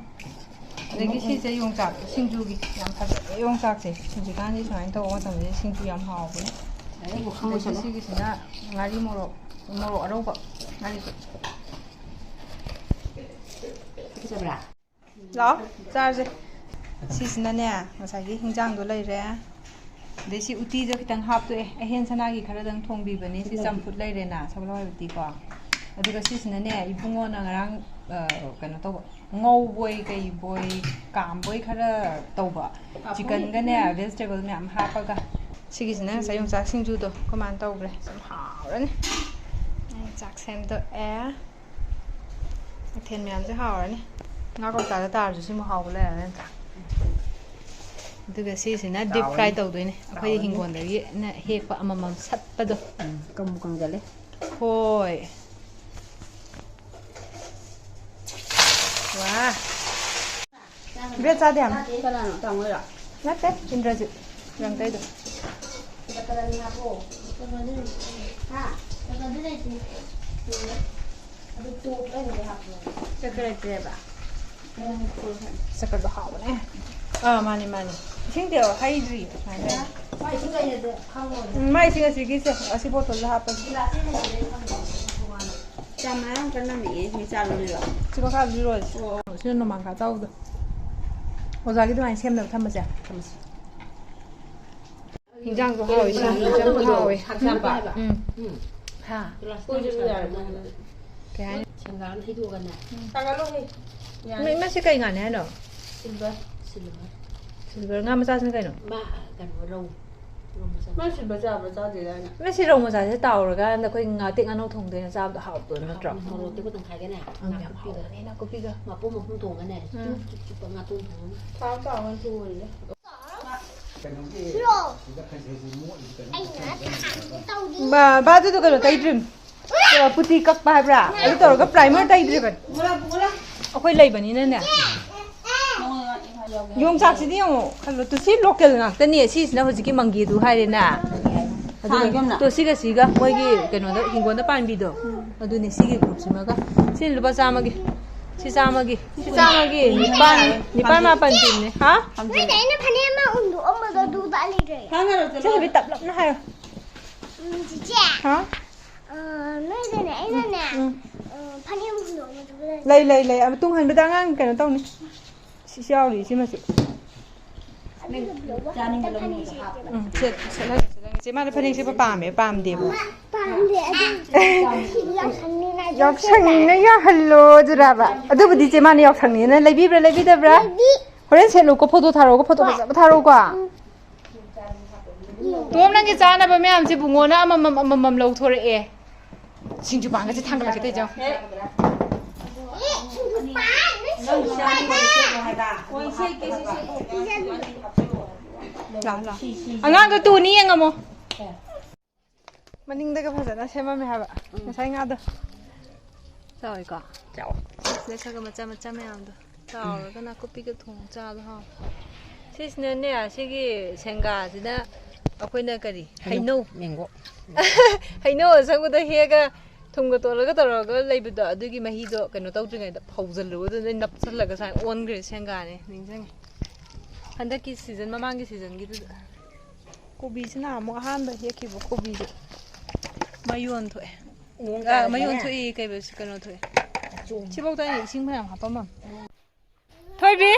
ꯑꯗꯒꯤ ꯁꯤꯁꯦ ꯌꯣꯡꯆꯥꯛ ꯁꯤꯡꯖꯨꯒꯤ ꯌꯥꯝ ꯐꯖꯩ꯫ ꯌꯣꯡꯆꯥꯛꯁꯦ ꯍꯧꯖꯤꯛꯀꯥꯟꯗꯤ ꯁꯨꯃꯥꯏꯅ ꯇꯧꯕ ꯃꯇꯝꯗ ꯁꯤꯡꯖꯨ ꯌꯥꯝ ꯍꯥꯎꯕꯅꯦ꯫ ꯑꯗꯩ ꯄꯨꯈꯝ ꯑꯗꯒꯤ ꯂꯣꯏꯁꯜꯂꯣ꯫ ꯁꯤꯒꯤꯁꯤꯅ ꯉꯥꯔꯤ ꯃꯣꯔꯣꯛ, ꯃꯣꯔꯣꯛ ꯑꯔꯧꯕ ꯉꯥꯔꯤꯗꯣ꯫ ꯐꯖꯕ꯭ꯔꯥ? ꯂꯥꯛꯑꯣ, ꯆꯥꯔꯁꯦ꯫ ꯁꯤꯁꯤꯅꯅꯦ, ꯉꯁꯥꯏꯒꯤ ꯍꯤꯟꯖꯥꯡꯗꯣ ꯂꯩꯔꯦ꯫ ꯑꯗꯩ ꯁꯤ ꯎꯇꯤꯗ ꯈꯤꯇꯪ ꯍꯥꯞꯇꯣꯛꯑꯦ꯫ ꯑꯍꯦꯟ ꯁꯅꯥꯒꯤ ꯈꯔꯗꯪ ꯊꯣꯡꯕꯤꯕꯅꯦ꯫ ꯁꯤ ꯆꯝꯐꯨꯠ ꯂꯩꯔꯦꯅ, ꯁꯒꯣꯜ ꯍꯋꯥꯏ ꯎꯇꯤꯀꯣ꯫ ꯑꯗꯨꯒ ꯁꯤꯁꯤꯅꯅꯦ, ꯏꯕꯨꯡꯉꯣꯅ ꯉꯔꯥꯡ, ꯑ, ꯀꯩꯅꯣ ꯇꯧꯕ, ꯉꯧꯕꯣꯏ ꯀꯩꯕꯣꯏ ꯀꯥꯝꯕꯣꯏ ꯈꯔ ꯇꯧꯕ꯫ ꯆꯤꯀꯟꯒꯅꯦ, ꯚꯦꯖꯤꯇꯦꯕꯜ ꯃꯌꯥꯝ ꯍꯥꯞꯄꯒ꯫ ꯁꯤꯒꯤꯁꯤꯅ ꯉꯁꯥꯏ ꯌꯣꯡꯆꯥꯛ ꯁꯤꯡꯖꯨꯗꯣ ꯑꯩꯈꯣꯏ ꯃꯥꯅ ꯇꯧꯈ꯭ꯔꯦ꯫ ꯌꯥꯝ ꯍꯥꯎꯔꯅꯤ꯫ ꯑꯩ ꯆꯥꯛ ꯁꯦꯝꯗꯣꯛꯑꯦ꯫ ꯃꯊꯦꯜ ꯃꯌꯥꯝꯁꯦ ꯍꯥꯎꯔꯅꯤ꯫ ꯉꯥ ꯀꯧꯇꯥꯗ ꯇꯥꯔꯁꯨ ꯁꯤꯃꯨꯛ ꯍꯥꯎꯕ ꯂꯩꯔꯔꯣꯏ ꯅꯠꯇ꯭ꯔꯥ? ꯑꯗꯨꯒ ꯁꯤꯁꯤꯅ ꯗꯤꯞ ꯐ꯭ꯔꯥꯏ ꯇꯥꯎꯔꯅꯤ꯫ ꯇꯧꯗꯣꯏꯅꯦ꯫ ꯑꯩꯈꯣꯏ ꯇꯥꯎꯔꯅꯤ꯫ ꯍꯤꯡꯒꯣꯜꯗꯒꯤ ꯍꯦꯛꯄ ꯑꯃꯃꯝ ꯁꯠꯄꯗꯣ꯫ ꯎꯝ, ꯀꯪꯕꯨ ꯀꯪꯖꯜꯂꯦ꯫ ꯍꯣꯏ꯫ ꯋꯥ꯫ ꯕ꯭ꯔꯦꯗ ꯆꯥꯗꯦ ꯌꯥꯝ꯫ ꯀꯅꯥꯅꯣ, ꯇꯥꯃꯣꯔꯣ? ꯅꯠꯇꯦ, ꯏꯟꯗ꯭ꯔꯖꯤꯠ꯫ ꯔꯪꯀꯩꯗꯣ꯫ ꯍꯥ? ꯆꯀ꯭ꯔ ꯂꯩꯇ꯭ꯔꯦꯕ? ꯆꯀ꯭ꯔꯗꯣ ꯍꯥꯎꯕꯅꯦ꯫ ꯑꯥ, ꯃꯥꯅꯦ, ꯃꯥꯅꯦ꯫ ꯏꯁꯤꯡꯗꯤ ꯍꯩꯗ꯭ꯔꯤ꯫ ꯁꯨꯃꯥꯏꯅ ꯇꯧꯔꯦ꯫ ꯃꯥꯏ ꯏꯁꯤꯡ ꯑꯁꯤꯒꯤꯁꯦ, ꯑꯁꯤ ꯕꯣꯇꯜꯗ ꯍꯥꯞꯄꯒꯦ꯫ ꯌꯥꯝ ꯃꯔꯥꯡ ꯀꯟꯅ ꯅꯝꯃꯛꯑꯦ, ꯃꯤ ꯆꯥꯔꯨꯔꯤꯔꯣ? ꯁꯤ ꯃꯈꯥ ꯑꯗꯨꯝ ꯂꯣꯏꯔꯁꯤ꯫ ꯑꯣ꯫ ꯁꯤꯅ ꯅꯣꯡꯃꯥꯡꯈꯥ ꯑꯆꯧꯕꯗꯣ꯫ ꯑꯣꯖꯥꯒꯤ ꯑꯗꯨꯃꯥꯏꯅ ꯁꯦꯝꯅꯕ ꯊꯝꯃꯁꯦ꯫ ꯊꯝꯃꯁꯤ꯫ ꯍꯤꯟꯖꯥꯡꯁꯨ ꯍꯥꯎꯋꯤ, ꯁꯤꯡꯖꯨꯁꯨ ꯌꯥꯝ ꯍꯥꯎꯋꯦ꯫ ꯁꯥꯛ ꯆꯥꯝꯕ꯫ ꯎꯝ꯫ ꯎꯝ꯫ ꯍꯥ? ꯒ꯭ꯂꯥꯁ ꯀꯣꯏꯁꯨ ꯌꯥꯔꯦ꯫ ꯀꯩ ꯍꯥꯏꯅꯤ? ꯁꯦꯡꯒꯥꯅ ꯍꯩꯗꯣꯛꯑꯒꯅꯦ꯫ ꯊꯥꯡꯒꯠꯂꯣ ꯍꯦ꯫ ꯌꯥꯔꯦ꯫ ꯃ-, ꯃꯁꯤ ꯀꯩ ꯉꯥꯅꯦ ꯍꯥꯏꯅꯣ? ꯁꯤꯜꯚꯔ꯫ ꯁꯤꯜꯚꯔ꯫ ꯁꯤꯜꯚꯔ ꯉꯥ ꯃꯆꯥꯁꯤꯅ ꯀꯩꯅꯣ? ꯃꯥ, ꯀꯩꯅꯣ, ꯔꯧ꯫ ꯔꯧ ꯃꯆꯥ꯫ ꯃꯥ ꯁꯤꯜꯚꯔ ꯆꯥꯕ꯭ꯔꯥ ꯆꯥꯗꯦꯗꯥꯏꯅꯦ? ꯃꯁꯤ ꯔꯧ ꯃꯆꯥꯁꯦ ꯇꯥꯎꯔꯒ ꯑꯩꯈꯣꯏ ꯉꯥꯇꯦꯛ ꯉꯥꯅꯧ ꯊꯣꯡꯗꯣꯏꯅ ꯆꯥꯕꯗꯣ ꯍꯥꯎꯕꯗꯣ ꯅꯠꯇ꯭ꯔꯣ? ꯃꯣꯔꯣꯛ ꯑꯇꯦꯛꯄ ꯇꯪꯈꯥꯏꯒꯅꯦ, ꯎꯝ, ꯌꯥꯝ ꯅꯥꯀꯨꯞꯄꯤꯒ꯫ ꯍꯥꯎꯕꯅꯦ, ꯅꯥꯀꯨꯞꯄꯤꯒ꯫ ꯃꯄꯨꯝ ꯃꯄꯨꯝ ꯊꯣꯡꯉꯒꯅꯦ, ꯎꯝ꯫ ꯆꯨꯞ ꯆꯨꯞ ꯆꯨꯞꯄ ꯉꯥꯇꯣꯡ ꯊꯣꯡꯉꯒ꯫ ꯊꯥꯎ ꯆꯥꯎꯅ ꯊꯣꯡꯉꯤꯗ꯫ ꯕꯥ-, ꯕꯥꯗꯨꯗꯣ ꯀꯩꯅꯣ ꯇꯩꯗ꯭ꯔꯤꯕꯅꯤ꯫ ꯄꯨꯇꯤ ꯀꯛꯄ ꯍꯥꯏꯕ꯭ꯔꯥ? ꯑꯗꯨ ꯇꯧꯔꯒ ꯄ꯭ꯔꯥꯏꯃꯔ ꯇꯩꯗ꯭ꯔꯤꯕꯅꯤ꯫ ꯑꯩꯈꯣꯏ ꯂꯩꯕꯅꯤꯅꯅꯦ꯫ ꯌꯣꯡꯆꯥꯛꯁꯤꯗꯤ ꯌꯦꯡꯉꯣ, ꯈꯜꯂꯣ, ꯇꯨ ꯁꯤ ꯂꯣꯀꯦꯜ ꯉꯥꯛꯇꯅꯦ꯫ ꯁꯤꯁꯤꯅ ꯍꯧꯖꯤꯛꯀꯤ ꯃꯪꯒꯦꯗꯨ ꯍꯥꯏꯔꯦꯅ꯫ ꯑꯗꯨꯒ ꯊꯥꯡ ꯌꯣꯝꯅ꯫ ꯇꯣ ꯁꯤꯒ ꯁꯤꯒ ꯃꯣꯏꯒꯤ ꯀꯩꯅꯣꯗ, ꯍꯤꯡꯒꯣꯜꯗ ꯄꯥꯟꯕꯤꯗꯣ, ꯑꯗꯨꯅꯦ ꯁꯤꯒꯤ ꯒ꯭ꯔꯨꯞꯁꯤꯃꯒ꯫ ꯁꯤ ꯂꯨꯄꯥ ꯆꯥꯝꯃꯒꯤ꯫ ꯁꯤ ꯆꯥꯝꯃꯒꯤ꯫ ꯁꯤ ꯆꯥꯝꯃꯒꯤ꯫ ꯅꯤꯄꯥꯟ, ꯅꯤꯄꯥꯟ ꯃꯥꯄꯟ ꯄꯤꯕꯅꯦ꯫ ꯍꯥ? ꯅꯣꯏꯗ ꯑꯩꯅ ꯐꯅꯦꯛ ꯑꯃ ꯎꯟꯗꯣꯛꯑꯝꯕꯗꯣ ꯑꯗꯨꯗ ꯂꯩꯔꯦ꯫ ꯊꯥꯡꯒꯔꯣ, ꯆꯠꯂꯣ꯫ ꯆꯠꯂꯕꯤ ꯇꯞꯂꯞꯅ ꯍꯥꯏꯌꯣ꯫ ꯎꯝ, ꯆꯤꯆꯦ꯫ ꯍꯥ? ꯑ, ꯅꯣꯏꯗꯅꯦ, ꯑꯩꯅꯅꯦ, ꯎꯝ꯫ ꯑ, ꯐꯅꯦꯛ ꯑꯃ ꯍꯨꯟꯗꯣꯛꯑꯝꯕꯗꯨꯒ ꯂꯩꯔꯦ꯫ ꯂꯩ, ꯂꯩ, ꯂꯩ꯫ ꯑꯃ ꯇꯨꯡ ꯍꯟꯕꯗ ꯑꯉꯥꯡ ꯀꯩꯅꯣ ꯇꯧꯅꯤ꯫ ꯁꯤꯁꯨ ꯌꯥꯎꯔꯤ, ꯁꯤꯃꯁꯨ꯫ ꯆꯥꯅꯤꯡꯕ ꯂꯧꯅꯤꯡꯕ ꯍꯥꯞꯄꯣ꯫ ꯎꯝ, ꯁꯦꯠ-, ꯁꯦꯠꯍꯜꯂꯦ, ꯁꯦꯠꯍꯜꯂꯦ꯫ ꯏꯆꯦ, ꯃꯥꯅ ꯐꯅꯦꯛ ꯁꯦꯠꯄ ꯄꯥꯝꯃꯦ, ꯄꯥꯝꯗꯦꯕ꯫ ꯄꯥꯝꯗꯦ, ꯑꯗꯨ ꯁꯤꯗꯤ ꯌꯥꯎꯁꯪꯅꯤꯅ ꯑꯗꯨꯝ ꯌꯥꯎꯁꯪꯅꯤꯅ ꯌꯥꯎꯍꯜꯂꯣ ꯑꯗꯨꯔꯕ? ꯑꯗꯨꯕꯨꯗꯤ ꯏꯆꯦ ꯃꯥꯅ ꯌꯥꯎꯁꯪꯅꯤꯅ ꯂꯩꯕꯤꯕ꯭ꯔꯥ, ꯂꯩꯕꯤꯗꯕ꯭ꯔꯥ? ꯂꯩꯕꯤ-, ꯍꯣꯔꯦꯟ ꯁꯦꯠꯂꯨꯀꯣ, ꯐꯣꯇꯣ ꯊꯥꯔꯛꯎꯀꯣ, ꯐꯣꯇꯣ ꯐꯖꯕ ꯊꯥꯔꯛꯎꯀꯣ꯫ ꯎꯝ꯫ ꯇꯣꯝ, ꯅꯪꯒꯤ ꯆꯥꯅꯕ ꯃꯌꯥꯝꯁꯦ ꯕꯨꯡꯉꯣꯅ ꯑꯃꯃꯝ, ꯑꯃꯃꯝ ꯂꯧꯊꯣꯔꯛꯑꯦ꯫ ꯁꯤꯡꯖꯨ ꯄꯥꯟꯒꯁꯦ ꯊꯥꯡꯒꯠꯂꯛꯀꯦ ꯇꯧꯖꯦ ꯌꯦꯡꯉꯣ꯫ ꯂꯥꯛꯑꯣ, ꯂꯥꯛꯑꯣ꯫ ꯑꯉꯥꯡꯗꯣ ꯇꯨꯅꯤ ꯌꯦꯡꯉꯝꯃꯣ꯫ ꯃꯅꯤꯡꯗꯒ ꯐꯖꯅ ꯁꯦꯝꯃꯝꯃꯦ ꯍꯥꯏꯕ꯫ ꯎꯝ꯫ ꯉꯁꯥꯏ ꯉꯥꯗꯣ꯫ ꯆꯥꯎꯋꯤꯀꯣ? ꯆꯥꯎꯋꯦ꯫ ꯁꯤꯗ ꯈꯔ ꯈꯔ ꯃꯆꯥ ꯃꯆꯥ ꯃꯌꯥꯝꯗꯣ꯫ ꯆꯥꯎꯔꯒ ꯅꯥꯀꯨꯞꯄꯤꯒ ꯊꯣꯡ ꯆꯥꯕ ꯍꯥꯎꯋꯦ꯫ ꯁꯤꯁꯤꯅꯅꯦ, ꯁꯤꯒꯤ ꯁꯦꯡꯒꯥꯁꯤꯅ ꯑꯩꯈꯣꯏꯅ ꯀꯔꯤ? ꯍꯩꯅꯧ, ꯍꯩꯅꯧ꯫ ꯃꯦꯡꯒꯣ꯫ ꯍꯩꯅꯧ ꯑꯁꯪꯕꯗ ꯍꯦꯛꯑꯒ ꯊꯨꯝꯒ ꯇꯣꯠꯂꯒ ꯇꯧꯔꯒ ꯂꯩꯕꯗꯣ, ꯑꯗꯨꯒꯤ ꯃꯍꯤꯗꯣ ꯀꯩꯅꯣ ꯇꯧꯗ꯭ꯔꯤꯉꯩꯗ ꯐꯧꯖꯜꯂꯨꯕ, ꯑꯗꯨꯅ ꯅꯞꯁꯜꯂꯒ ꯁꯨꯃꯥꯏꯅ ꯑꯣꯟꯈ꯭ꯔꯦ ꯁꯦꯡꯒꯥꯅꯦ, ꯅꯤꯡꯁꯤꯡꯉꯦ꯫ ꯍꯟꯗꯛꯀꯤ ꯁꯤꯖꯟ, ꯃꯃꯥꯡꯒꯤ ꯁꯤꯖꯟꯒꯤꯗꯨꯗ꯫ ꯀꯣꯕꯤꯁꯤꯅ ꯑꯃꯨꯛ ꯑꯍꯥꯟꯕ ꯍꯦꯛꯈꯤꯕ ꯀꯣꯕꯤꯁꯦ ꯃꯌꯣꯟ ꯊꯣꯛꯑꯦ꯫ ꯅꯣꯡ ꯑꯥ, ꯃꯌꯣꯟ ꯇꯥꯔꯗꯤꯅꯦ꯫ ꯊꯣꯛꯏ, ꯀꯩꯕ ꯀꯩꯅꯣ ꯊꯣꯛꯏ꯫ ꯆꯣꯡ꯫ ꯁꯤꯐꯥꯎꯗ ꯑꯩꯅ ꯏꯁꯤꯡ ꯐꯅꯌꯥꯝ ꯍꯥꯞꯄꯝꯃꯝ꯫ ꯊꯣꯏꯕꯤ!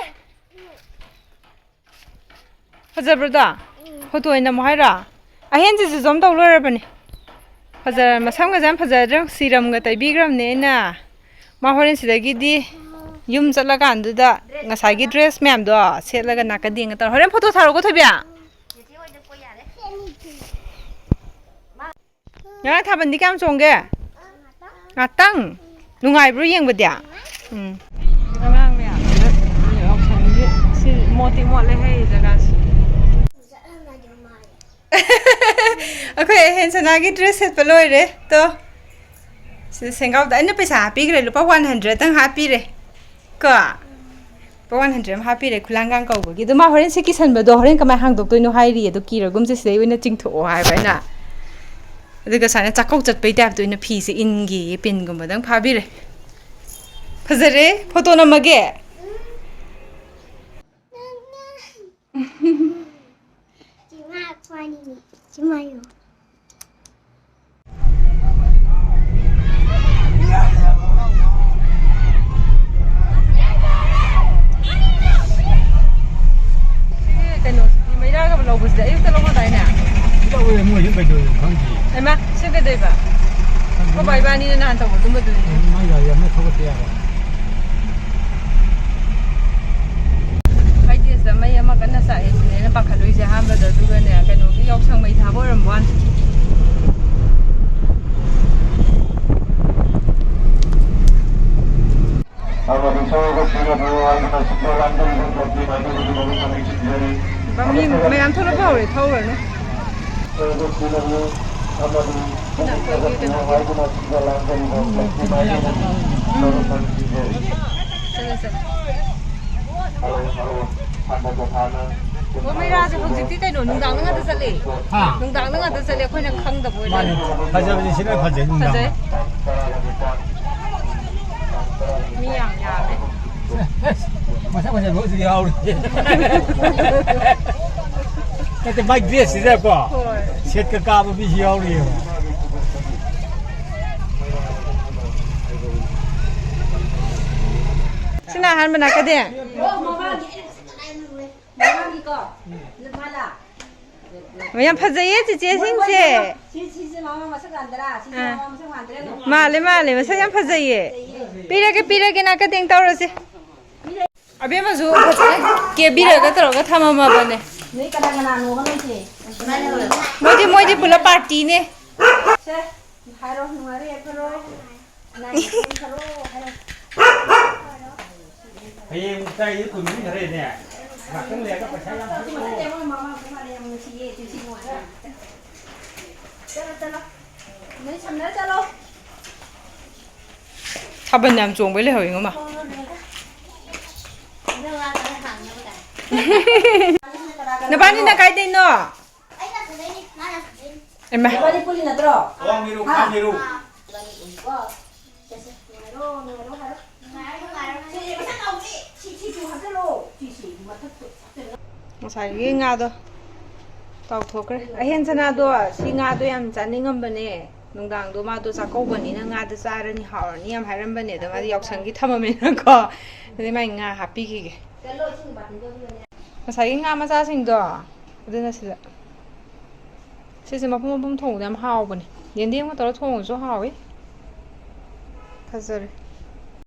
ꯐꯖꯕ꯭ꯔꯣꯗꯣ? ꯐꯣꯇꯣ ꯑꯣꯏꯅ ꯅꯝꯃꯣ ꯍꯥꯏꯔꯣ? ꯑꯍꯦꯟꯁꯤꯁꯨ ꯖꯨꯝ ꯇꯧ ꯂꯣꯏꯔꯕꯅꯤ꯫ ꯐꯖꯔ-, ꯃꯁꯝꯒꯁꯦ ꯌꯥꯝ ꯐꯖꯗ꯭ꯔꯦ꯫ ꯁꯤꯔꯝꯒ ꯇꯩꯕꯤꯈ꯭ꯔꯕꯅꯦ ꯑꯩꯅ꯫ ꯃꯥ ꯍꯣꯔꯦꯟ ꯁꯤꯗꯒꯤꯗꯤ ꯌꯨꯝ ꯆꯠꯂꯀꯥꯟꯗꯨꯗ ꯉꯁꯥꯏꯒꯤ ꯗ꯭ꯔꯦꯁ ꯃꯌꯥꯝꯗꯣ ꯁꯦꯠꯂꯒ ꯅꯥꯀꯗꯦꯡꯒ ꯇꯧꯔ꯫ ꯍꯣꯔꯦꯟ ꯐꯣꯇꯣ ꯊꯥꯔꯛꯎꯀꯣ, ꯊꯣꯏꯕꯤ? ꯉꯔꯥꯡ ꯊꯥꯕꯜꯗꯤ ꯀꯌꯥꯝ ꯆꯣꯡꯒꯦ? ꯉꯥꯛꯇꯪ? ꯅꯨꯡꯉꯥꯏꯕ꯭ꯔꯣ ꯌꯦꯡꯕꯗꯤ? ꯎꯝ꯫ ꯑꯉꯥꯡ ꯃꯌꯥꯝꯁꯤꯅ ꯌꯥꯎꯁꯪꯒꯤ ꯁꯤ ꯃꯣꯠꯇꯤ ꯃꯣꯠꯂꯦ ꯍꯦ ꯖꯒꯥꯁꯤ꯫ ꯑꯩꯈꯣꯏ ꯑꯍꯦꯟ ꯁꯅꯥꯒꯤ ꯗ꯭ꯔꯦꯁ ꯁꯦꯠꯄ ꯂꯣꯏꯔꯦ꯫ ꯇꯣ꯫ ꯁꯤꯗ ꯁꯦꯡꯒꯥꯎꯗ ꯑꯩꯅ ꯄꯩꯁꯥ ꯍꯥꯞꯄꯤꯈ꯭ꯔꯦ, ꯂꯨꯄꯥ ꯋꯥꯟ ꯍꯟꯗ꯭ꯔꯦꯗꯇꯪ ꯍꯥꯞꯄꯤꯔꯦ꯫ ꯀꯣ? ꯂꯨꯄꯥ ꯋꯥꯟ ꯍꯟꯗ꯭ꯔꯦꯗ ꯑꯃ ꯍꯥꯞꯄꯤꯔꯦ ꯈꯨꯂꯥꯡꯒꯥꯡ ꯀꯧꯕꯒꯤ꯫ ꯑꯗꯣ ꯃꯥ ꯍꯣꯔꯦꯟ ꯁꯤ ꯀꯤꯁꯟꯕꯗꯣ ꯍꯣꯔꯦꯟ ꯀꯃꯥꯏꯅ ꯍꯥꯡꯗꯣꯛꯇꯣꯏꯅꯣ ꯍꯥꯏꯔꯤꯌꯦ꯫ ꯑꯗꯣ ꯀꯤꯔꯒꯨꯝꯁꯦ, ꯁꯤꯗꯩ ꯑꯣꯏꯅ ꯆꯤꯡꯊꯣꯛꯑꯣ ꯍꯥꯏꯕ ꯑꯩꯅ꯫ ꯑꯗꯨꯒ ꯁꯨꯃꯥꯏꯅ ꯆꯥꯛꯀꯧ ꯆꯠꯄꯩ ꯇꯥꯏꯞꯇ ꯑꯣꯏꯅ ꯐꯤꯁꯦ ꯏꯟꯒꯦꯌꯦ, ꯄꯤꯟꯒꯨꯝꯕꯗꯪ ꯐꯥꯕꯤꯔꯦ꯫ ꯐꯖꯔꯦ, ꯐꯣꯇꯣ ꯅꯝꯃꯒꯦ꯫ ꯆꯤꯃꯥ ꯈ꯭ꯋꯥꯅꯤꯅꯦ꯫ ꯆꯤꯃꯥ ꯌꯦꯡꯉꯣ꯫ ꯁꯤꯒꯤ ꯀꯩꯅꯣꯁꯤꯗꯤ, ꯃꯩꯔꯥꯒ ꯂꯧꯕꯁꯤꯗꯤ ꯑꯌꯨꯛꯇ ꯂꯧꯅꯗꯥꯏꯅꯦ? ꯂꯧꯋꯦ, ꯃꯣꯏꯁꯨ ꯀꯩꯗꯧꯔꯤꯅꯣ ꯈꯪꯗꯦ꯫ ꯍꯩꯃꯥ, ꯁꯤ ꯀꯩꯗꯧꯏꯕ? ꯈꯪꯗꯦ꯫ ꯑꯩꯈꯣꯏ ꯕꯥ ꯏꯕꯥꯅꯤꯅ ꯅꯍꯥꯟ ꯇꯧꯕ ꯑꯗꯨꯝꯕꯗꯨꯅꯤ꯫ ꯃꯥꯏ ꯒꯥꯔꯤ ꯑꯃ ꯊꯧꯒꯠꯄ ꯌꯥꯔꯣꯏ꯫ ꯑꯩꯗꯤ ꯁꯤꯗ ꯃꯩ ꯑꯃ ꯀꯟꯅ ꯆꯥꯛꯑꯦ ꯁꯤꯅꯦ ꯑꯩꯅ ꯄꯥꯈꯠꯂꯨꯏꯁꯦ ꯑꯍꯥꯟꯕꯗ, ꯑꯗꯨꯒꯅꯦ ꯀꯩꯅꯣꯒꯤ ꯌꯥꯎꯁꯪ ꯃꯩ ꯊꯥꯕ ꯑꯣꯏꯔꯝꯕ ꯋꯥꯅꯤ꯫ ꯑꯃꯗꯤ ꯁꯣꯏꯕ ꯁꯤꯡꯅꯕ ꯍꯥꯏꯗꯨꯅ ꯁꯤꯡꯖꯦꯜ ꯂꯥꯡꯖꯔꯤꯕ ꯄꯥꯔꯇꯤ ꯃꯥꯏꯀꯩꯗꯒꯤ ꯃꯕꯨꯛ ꯊꯟꯅ ꯁꯤꯟꯖꯔꯤ꯫ ꯃꯤ ꯃꯌꯥꯝ ꯊꯣꯛꯂꯛꯄ ꯍꯧꯔꯦ, ꯊꯧꯔꯅꯨ꯫ ꯁꯣꯏꯕ ꯁꯤꯡꯅꯕ ꯑꯃꯗꯤ ꯁꯤꯅ ꯑꯩꯈꯣꯏꯒꯤ ꯀꯩꯅꯣꯁꯦ꯫ ꯍꯥꯏꯗꯨꯅ ꯁꯤꯡꯖꯦꯜ ꯂꯥꯡꯖꯔꯤꯕ ꯄꯥꯔꯇꯤ ꯃꯥꯏꯀꯩꯗꯒꯤ ꯃꯕꯨꯛ ꯊꯟꯅ ꯁꯤꯟꯖꯔꯤ꯫ ꯆꯠꯂꯣ, ꯆꯠꯂꯣ꯫ Hello, hello. ꯁꯥꯟꯅ ꯈꯣꯠꯅꯅ ꯑꯣ, ꯃꯩꯔꯥꯁꯦ ꯍꯧꯖꯤꯛꯇꯤ ꯀꯩꯅꯣ ꯅꯨꯡꯗꯥꯡꯗ ꯉꯥꯛꯇ ꯆꯠꯂꯦ꯫ ꯍꯥ? ꯅꯨꯡꯗꯥꯡꯗ ꯉꯥꯛꯇ ꯆꯠꯂꯦ, ꯑꯩꯈꯣꯏꯅ ꯈꯪꯗꯕ ꯑꯣꯏ ꯃꯥꯅꯤ, ꯂꯩꯔꯝꯃꯦ꯫ ꯐꯖꯕꯁꯦ ꯁꯤꯅ ꯐꯖꯩ ꯅꯨꯡꯗꯥꯡ꯫ ꯐꯖꯩ꯫ ꯃꯤ ꯌꯥꯝ ꯌꯥꯝꯃꯦ꯫ ꯃꯁꯛ ꯐꯖꯕ ꯑꯃꯁꯨ ꯌꯥꯎꯔꯤ꯫ ꯅꯠꯇꯦ, ꯃꯥꯏ ꯗ꯭ꯔꯦꯁꯁꯤꯗꯀꯣ꯫ ꯍꯣꯏ꯫ ꯁꯦꯠꯀ ꯀꯥꯕ ꯃꯤꯁꯨ ꯌꯥꯎꯔꯤꯑꯕ꯫ ꯁꯤꯅ ꯑꯍꯥꯟꯕ ꯅꯥꯀꯗꯦꯡ꯫ ꯃꯃꯥꯒꯤꯀꯣ꯫ ꯃꯥ ꯌꯥꯝ ꯐꯖꯩꯌꯦ ꯆꯤꯆꯦꯁꯤꯡꯁꯦ꯫ ꯁꯤ, ꯁꯤꯁꯦ ꯃꯃꯥ ꯃꯁꯛ ꯃꯥꯟꯗ꯭ꯔꯥ? ꯁꯤꯁꯦ ꯑꯥ꯫ ꯃꯃꯥ ꯃꯁꯛ ꯃꯥꯟꯗ꯭ꯔꯥ? ꯃꯥꯜꯂꯦ, ꯃꯥꯜꯂꯦ, ꯃꯁꯛ ꯌꯥꯝ ꯐꯖꯩꯌꯦ꯫ ꯄꯤꯔꯒꯦ, ꯄꯤꯔꯒꯦ, ꯅꯥꯀꯗꯦꯡ ꯇꯧꯔꯁꯦ꯫ ꯑꯕꯦꯝꯃꯁꯨ ꯐꯖꯅ ꯀꯦꯕꯤꯔꯒ ꯇꯧꯔꯒ ꯊꯝꯃꯝꯃꯕꯅꯦ꯫ ꯅꯣꯏ ꯀꯅꯥ ꯀꯅꯥꯅꯣ ꯍꯣꯠꯅꯁꯦ? ꯃꯣꯏꯗꯤ, ꯃꯣꯏꯗꯤ ꯄꯨꯂꯞ ꯄꯥꯔꯇꯤꯅꯦ꯫ ꯁꯦ, ꯍꯥꯏꯔꯣ, ꯅꯨꯡꯉꯥꯏꯔꯦ, ꯌꯥꯏꯐꯔꯣ꯫ ꯅꯥꯏ ꯌꯥꯏꯐꯔꯣ ꯍꯥꯏꯔꯣ꯫ ꯍꯌꯦꯡ ꯀꯥꯏꯗ ꯀꯨꯟꯃꯔꯤ ꯈꯔꯅꯦ? ꯉꯥꯛꯇꯪ ꯂꯩꯔꯒ ꯄꯩꯁꯥ ꯌꯥꯝ ꯍꯥꯞꯄꯛꯑꯣ꯫ ꯃꯁꯛꯇꯤ ꯃꯃꯥ ꯃꯄꯥ ꯌꯥꯝ ꯅꯨꯡꯁꯤꯌꯦ, ꯇꯨꯏꯁꯟ ꯅꯨꯡꯉꯥꯏ꯫ ꯆꯠꯂꯣ, ꯆꯠꯂꯣ꯫ ꯅꯣꯏ ꯁꯝꯅꯔ ꯆꯠꯂꯣ꯫ ꯊꯥꯕꯜ ꯌꯥꯝ ꯆꯣꯡꯕꯩ ꯂꯩꯍꯧꯋꯤꯉꯣ ꯃꯥ꯫ ꯅꯕꯥꯅꯤꯅ ꯀꯥꯏꯗꯩꯅꯣ? ꯑꯩꯅ ꯁꯤꯗꯩꯅꯦ, ꯃꯥꯅ ꯁꯤꯗꯩꯅꯦ꯫ ꯏꯃꯥ꯫ ꯅꯕꯥꯅꯤ ꯄꯨꯜꯂꯤ ꯅꯠꯇ꯭ꯔꯣ? ꯈ꯭ꯋꯥꯡ ꯅꯤꯔꯨ, ꯍꯥ? ꯈ꯭ꯋꯥꯡ ꯅꯤꯔꯨ꯫ ꯀꯣ꯫ ꯆꯠꯁꯦ꯫ ꯅꯨꯡꯉꯥꯏꯔꯣ, ꯅꯨꯡꯉꯥꯏꯔꯣ ꯍꯥꯏꯔꯣ꯫ ꯅꯨꯡꯉꯥꯏꯔꯣ, ꯅꯨꯡꯉꯥꯏꯔꯣ꯫ ꯁꯤ, ꯁꯤ, ꯁꯤ, ꯁꯤ ꯇꯨ ꯍꯥꯞꯆꯜꯂꯣ꯫ ꯁꯤ, ꯁꯤ ꯃꯊꯛꯇ ꯍꯥꯞꯆꯜꯂꯣ꯫ ꯉꯁꯥꯏꯒꯤ ꯉꯥꯗꯣ ꯇꯥꯎꯊꯣꯛꯈ꯭ꯔꯦ꯫ ꯑꯍꯦꯟ ꯁꯅꯥꯗꯣ ꯁꯤ ꯉꯥꯗꯣ ꯌꯥꯝ ꯆꯥꯅꯤꯡꯉꯝꯕꯅꯦ꯫ ꯅꯨꯡꯗꯥꯡꯗꯣ ꯃꯥꯗꯣ ꯆꯥꯛꯀꯧꯕꯅꯤꯅ ꯉꯥꯗꯣ ꯆꯥꯔꯅꯤ, ꯍꯥꯎꯔꯅꯤ ꯌꯥꯝ ꯍꯥꯏꯔꯝꯕꯅꯦ꯫ ꯑꯗꯣ ꯃꯥꯗꯤ ꯌꯥꯎꯁꯪꯒꯤ ꯊꯝꯃꯝꯃꯦꯅꯀꯣ꯫ ꯑꯗꯨꯗꯤ ꯃꯥꯏ ꯉꯥ ꯍꯥꯞꯄꯤꯈꯤꯒꯦ꯫ ꯉꯁꯥꯏꯒꯤ ꯉꯥ ꯃꯆꯥꯁꯤꯡꯗꯣ ꯑꯗꯨꯅ ꯁꯤꯗ꯫ ꯁꯤꯁꯦ ꯃꯄꯨꯝ ꯃꯄꯨꯝ ꯊꯣꯡꯕꯗ ꯌꯥꯝ ꯍꯥꯎꯕꯅꯦ꯫ ꯌꯦꯟꯗꯦꯝꯒ ꯇꯧꯔ ꯊꯣꯡꯕꯁꯨ ꯍꯥꯎꯋꯤ꯫ ꯐꯖꯔꯦ꯫